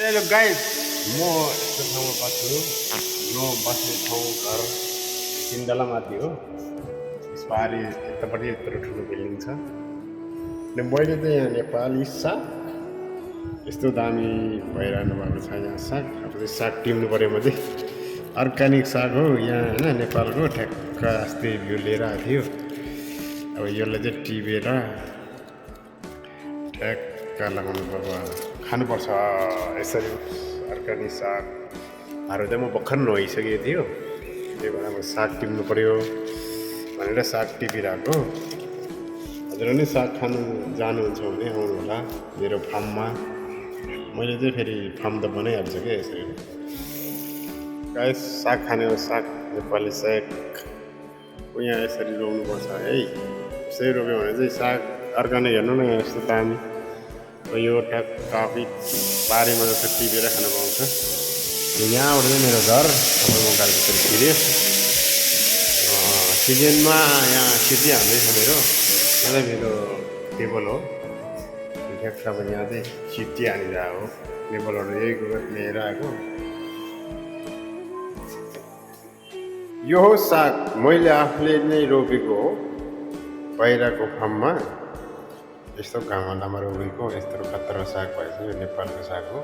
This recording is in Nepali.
हेलो गाइस म यस्तो ठाउँमा बस्छु म बस्ने ठाउँ घर तिनतला माथि हो यसपालि यतापट्टि यत्रो ठुलो बिल्डिङ छ अनि मैले चाहिँ यहाँ नेपाली साग यस्तो दामी भइरहनु भएको छ यहाँ साग अब चाहिँ साग टिप्नु पऱ्यो म चाहिँ अर्ग्यानिक साग हो यहाँ होइन नेपालको ठ्याक्क अस्ति भ्यू लिएर आएको थियो अब यसलाई चाहिँ टिपेर ठ्याक्क लगाउनु पर्यो खानुपर्छ यसरी अर्ग्यानिक सागहरू चाहिँ म भर्खर नुहाइसकेको थियो त्यही भएर अब साग टिप्नु पऱ्यो भनेर साग टिपिरहेको हजुर पनि साग खानु जानुहुन्छ भने आउनु होला मेरो फार्ममा मैले चाहिँ फेरि फार्म त बनाइहाल्छु क्या यसरी गाइस साग खाने हो साग नेपाली साग यहाँ यसरी रोप्नुपर्छ है यसरी रोप्यो भने चाहिँ साग अर्ग्यानिक हेर्नु न यस्तो दामी यो ट्याक काफी बारीमा जस्तो टिपेर खानु पाउँछ यहाँबाट चाहिँ मेरो घर अब म घरभित्र छिरेँ सिजनमा यहाँ सिटी हाल्दैछ मेरो यहाँ चाहिँ मेरो टेबल हो ठ्याक्क अब यहाँ चाहिँ सिटी हालिरहेको हो टेबलहरू यही लिएर आएको यो हो साग मैले आफूले नै रोपेको हो बाहिरको फार्ममा यस्तो घामलामा रोपेको यस्तो खतरा साग भएछ यो नेपालको साग हो